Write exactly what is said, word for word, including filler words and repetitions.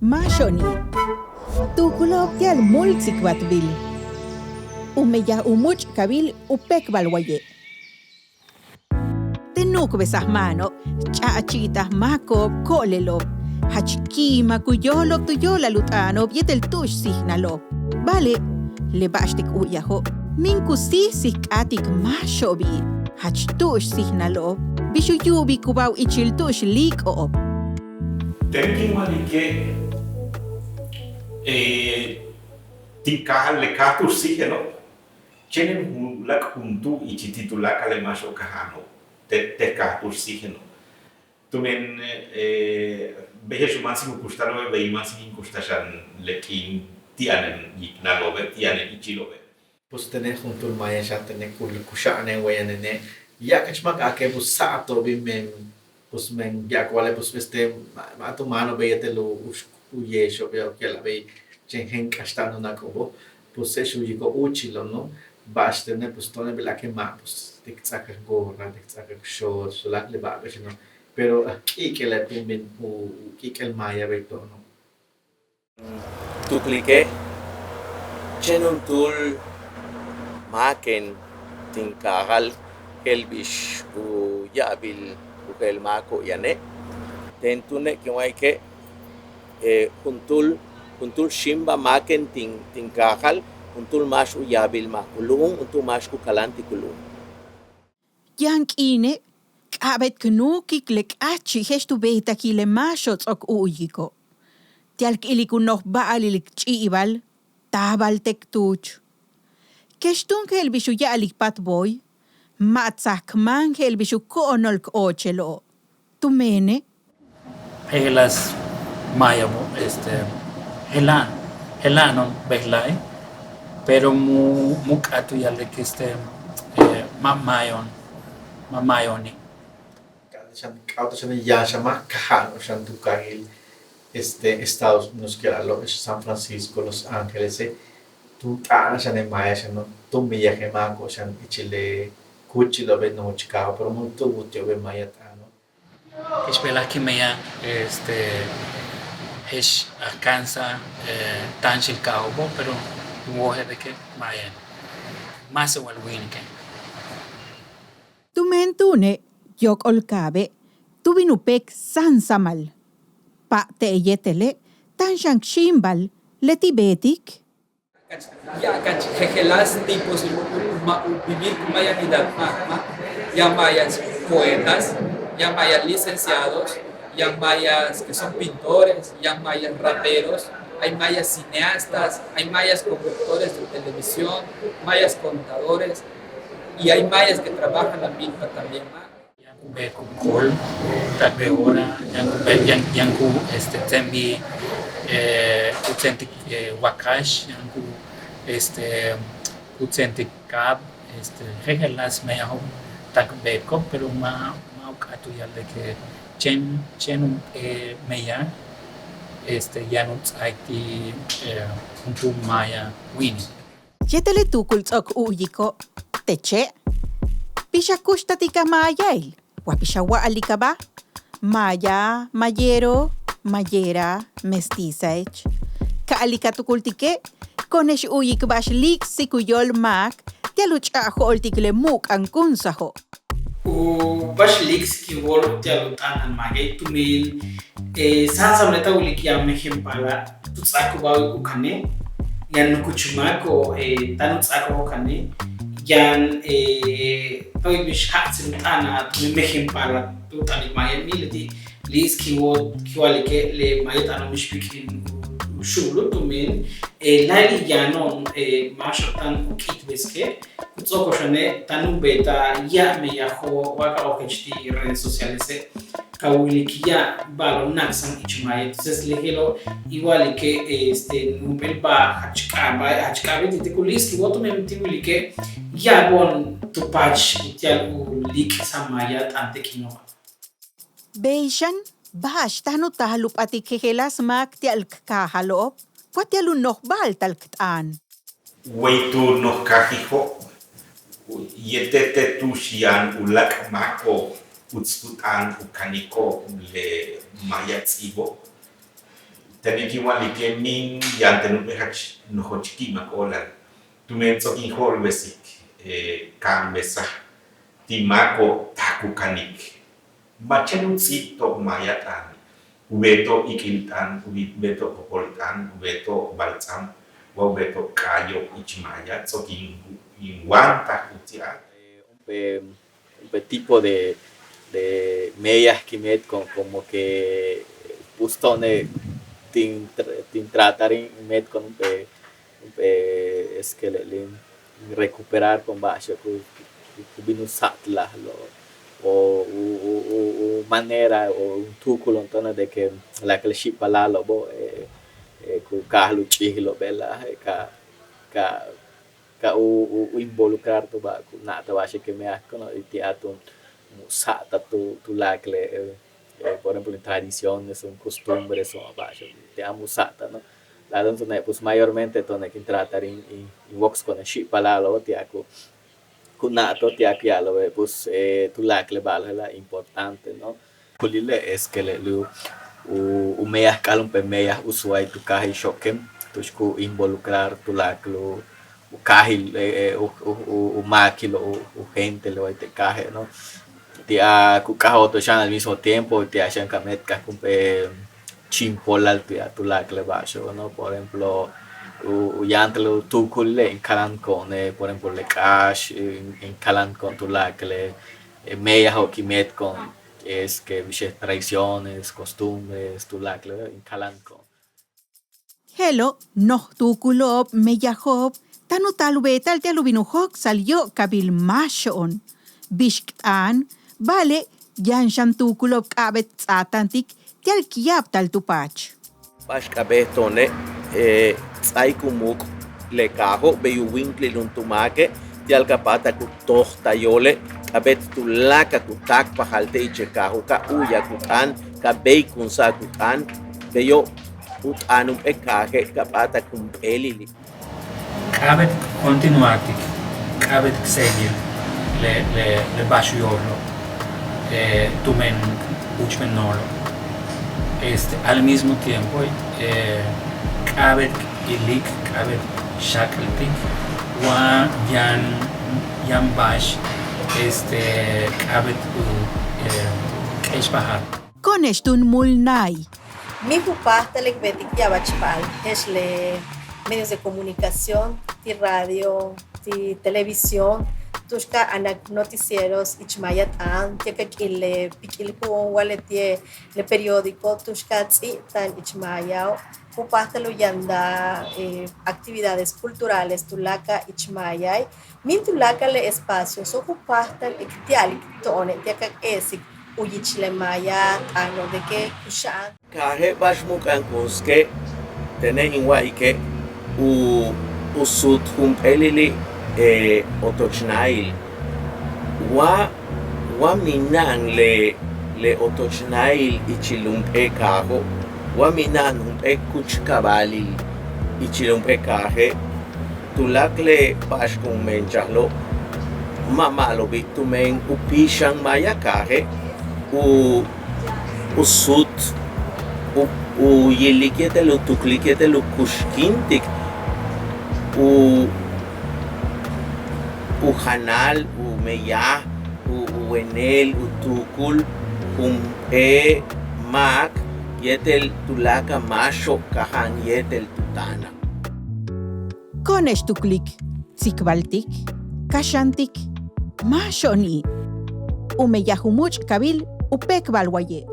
Máaxo'oni', tuukulo'ob ti'al múul tsikbaltbil. U meyaj u múuch'kabil U péekbal Waye'. Te nu'ukbesaj máano', ch'a'achi'itaj máako'ob ko'olelo'ob, jach ki'imak u yóolo'ob tu yo'olal u t'aano'ob yéetel tu'ux síijnalo'ob. Ba'ale' le ba'ax t u'uyajo' míin ku síijsik k'áatik máaxo'obi', jach tu'ux síijnalo'ob bix u yu'ubikubáaj u ichil tu'ux líik'o'ob. Teen kin wa'alike' tin kaajal le kaaj tu'ux síijeno', chéen u láak' juntúul ichil ti' tuláakal le máaxo'ob kaja'ano' te' kaaj tu'ux síijeno'. Tumen beje'ex u máansik u kuxtalo'obe' bey máansik in kuxtal xan le k'iin ti' yanen yiknalo'obe' ti' yanen ichilo'obe'. Pues tene' juntúul maaya xan tene' ku kuxa'anen way yanene' ya'abkach máak a'ake' pues sa'ato'obi' men pues men ya'ab ku wa'ale' pues este ma' tu máano'obe' yéetel u yeexo'ob ya'ab ku ya'ala'al bey chéen je'en k'axta'an u náak'o'obo' pues je'ex u yiko' úuchilo'ono'. Ba'ax tene' pues to'one' bejla'e' ma' pues t ts'áakak gorra, t ts'áakak short, tuláakal le ba'ax bey xano'. Pero k k'i'ik'ele' túun bin u k'i'ik'el maaya bey to'ono'. Tuklike' chéen juntúul máaken tin kaajal je'el bix u ya'abil u jeel máako'ob yane'. Teen túune' kin wa'alike' juntúul juntúul xíimbal máaken tin tin kaajal juntúul máax u yaabil máak u lu'um juntúul máax ku kaláantik u lu'um. Yaan k'iine' k'a'abéet k nuukik le k'áatchi' je'ex tu beetakil le máaxo'ob ts'o'ok u'uyiko'. Ti'al k ilik u noj ba'alil k ch'i'ibal táabal te' k túuch. Kex túun je'el bix u ya'alik Pat Boy, ma' tsaj k máan je'el bix u ko'onol k oochelo'ob. Tumene' Jejeláas maayabo' este jela'an jela'ano'on bejla'e', pero mu mu k'áat u ya'alik este ma' maaya'on ma' maaya'oni'. K'a'abéet xan k'a'abéet xan yaan xan máak kaja'ano'ob xan tu kaajil este Estados Unidos ku ya'ala'alo' San Francisco, Los Ángelese', tu t'a'anal xan le maaya xano' tu meyaje' máako'ob xan ichil le kúuchilo'obe' nojoch kaajo', pero mu tu'ubul ti'obe' maaya t'aano'. Kex bejla'e' kin meyaj este je'ex Arkansas táanxil kaajo'obo', pero in wojel de que maaya máasewal wíinike'. Tumen túune' yóok'ol kaabe' tu bin u péek sáansamal. Pa'ate' yéetele' táan xan k xíimbal leti' beetik. Ya'abkach jejeláas tipos u ma' u vivir ku mayanidad ma' ma' yaan maayas poetas, yaan maayas licenciados, yaan maayas que son pintores, yaan maayas raperos, hay maayas cineastas, hay maayas conductores de televisión, maayas contadores, y hay maayas que trabajan la milpa también ma'. Yaan ku beetik u kool tak be'ora, yaan ku beetik yaan ku este tsembil u tsentik wakax, yaan ku este u tsentik kaab, este jejeláas meyajo'ob tak beetiko'ob, pero ma' ma' u k'áat u ya'alik chéen chéen jump'éel meyaj este yaan u ts'áaik ti' juntúul maaya wíinik. Yéetel le tuukul ts'o'ok u'uyiko' teche' bix a kuxtatik a maayail wa bix a wa'alikabáa maaya, mayero, mayera, mestizaech. Ka'alik a tukultike' ko'one'ex u'uyik ba'ax líik'sik u yóol máak ti'al u ch'a'ajo'oltik le mu'uk'ankúunsajo'. U ba'ax líik'sik in wóol ti'al u t'a'anal maaya tumen sáansamal le ta wilik yaan mejen paalal tu ts'áakubáa u kane', yaan nukuch máako'ob táan u ts'áako'ob u kane', yaan ta wilik bix ja'atsil u t'a'anal tumen mejen paalal tu t'anik maaya. Leti' líik'sik in wóol kin wa'alike' le maaya t'aano' mix bik'in u xu'ulul tumen láayli' yaano'on máaxo'ob táan u k'i'itbesike'. Ku ts'o'okol xane' táan u beetaj ya'ab meyajo'ob wa ka wojkech ti' redes socialese' ka wilik ya'ab ba'alo'ob na'aksan ich maaya. Entonces le je'elo' in wa'alike' este jump'éel ba'al jach k'a'abéet jach k'a'abéet ti' ku líik'sik in wóol tumen tin wilike' ya'abo'on tu paach uti'al u líik'sa'al maaya t'aan te' k'iino'oba'. Bey xan ba'ax táan u taal u p'atik jejeláas máak ti'al k kaajalo'ob wa ti'al u noj ba'altal k t'aan. Wey tu noj kaajijo' yéetel te' tu'ux yaan uláak' máako'ob uts u t'aan u kaniko'ob le maaya ts'íibo'. Tene' kin wa'alike' míin yaan ten jump'éel jach nojoch ki'imak óolal tumen ts'o'ok in jo'olbesik ka'ansbesaj ti' máako'ob taak u kanik. Ba'achel u ts'íibto'ob maaya t'aan, u beeto'ob ik'il t'aan, u beeto'ob popol t'aan, u beeto'ob balts'am wa u beeto'ob k'aayo'ob ich maaya ts'o'ok in wáantaj uti'al. Jump'éel tipo de de meyaj kin meet ko'on, como que pues to'one' tin tratar in meet ko'on jump'éel jump'éel es que le' in recuperar ko'on ba'axo'ob ku bin u sa'atlajlo'ob o u manera o u tuukulo'on to'one' de que láakal xi'ipalalo'obo' ku káajal u ch'íijilo'ob bejla'e' ka ka ka u involucrar tuba' ku na'atal ba'axo'ob que meyaj ko'ono' y ti'al tun mu sa'atal tuláakal le' por ejemplo in tradiciones o in costumbres o ba'axo'ob ti'al mu sa'atal, ¿no? La'aton to'one' pues mayormente to'one' kin tratar in wokos ko'one' xi'ipalalo'obo' ti'al ku ku na'ato'ob ti'al ku ya'alo'obe' pues tuláakal le ba'alo' je'ela' importante, ¿no? Kulile' es que le' u meyaj k'a'al jump'éel meyaj uts way tu kaajil Xoken tu'ux ku involucrar tuláakal u kaajil u máakilo'ob u gentelo' way te' kaaje', ¿no? Ti'al ku k'ajo'ob to'on xan al mismo tiempo ti'al xan ka meet k'ajo'ob jump'éel chíimpolal ti'al tuláakal le ba'axo'obo', ¿no? Por ejemplo u yáantal u tuukulile' in kalan ko'one' por ejemplo le k'áax in kalan ko'on tuláakal le meyajo'ob kin meet ko'on es que bix le tradiciones, costumbres, tuláakal le in kalan ko'on. Je'elo' noj tuukulo'ob, meyajo'ob táan u taal u beeta'al ti'al u bin u jóoksa'al yóok'olil máaxo'on. Bix k t'aan, ba'ale' yaan xan tuukulo'ob k'a'abéet ts'aatáantik ti'al k ya'abtal tu paach. Ba'ax k'a'abéet to'one' ts'áaik u muuk' le kaajo' bey u wíinklil juntúul máake' ti'al ka p'áatak u tojtal yóole' k'a'abéet tuláakal ku táakpajal te' ich le kaajo' ka u'uya'ak u t'aan ka béeykunsa'ak u t'aan beyo' u t'aan jump'éel kaaje' ka p'áatak jump'éelili'. K'a'abéet k continuartik k'a'abéet k seguir le le le ba'ax u yóollo' tumen k búuchben noolo'. Este al mismo tiempo k'a'abéet k ilik k'a'abéet k xak'altik wa yaan yaan ba'ax este k'a'abéet u k'expajal. Ko'one'ex túun múul náay. Míin u páajtal le k beetik ya'abach ba'al je'ex le medios de comunicación ti' radio ti' televisión tu'ux ka anak noticieros ich maaya t'aan ti'al ka k il le pik'il ju'un wa leti'e' le periódico tu'ux ka ts'íibta'an ich maayao'. Ku páajtal u yandaj actividades culturales tuláakal ich maayai'. Míin tuláakal le espacio so ku páajtal k ti'alik to'one' ti'al ka k e'esik u yich le maaya t'aano' de que kuxa'an. Kaaje' ba'ax mu'uk'ankunsike' tene' in wa'alike' u u suut jump'éelili' otochnáayil wa wa mina'an le le otochnáayil ichil jump'éel kaajo' wa mina'an jump'éel kuchkaba'alil ichil jump'éel kaaje'. Tuláakal le ba'ax kun menchajlo' ma' ma'alobi' tumen u pixan maaya kaaje' u u suut u u yilik yéetel u tuklik yéetel u kuxkintik u u janal u meyaj u wenel u tuukul jump'éel máak yéetel tuláakal máaxo'ob kaja'an yéetel tu táanal. Ko'one'ex tuklik, tsikbaltik, kaxantik, máaxo'oni'. U meyaj u múuch'kabil U péekbal Waye'.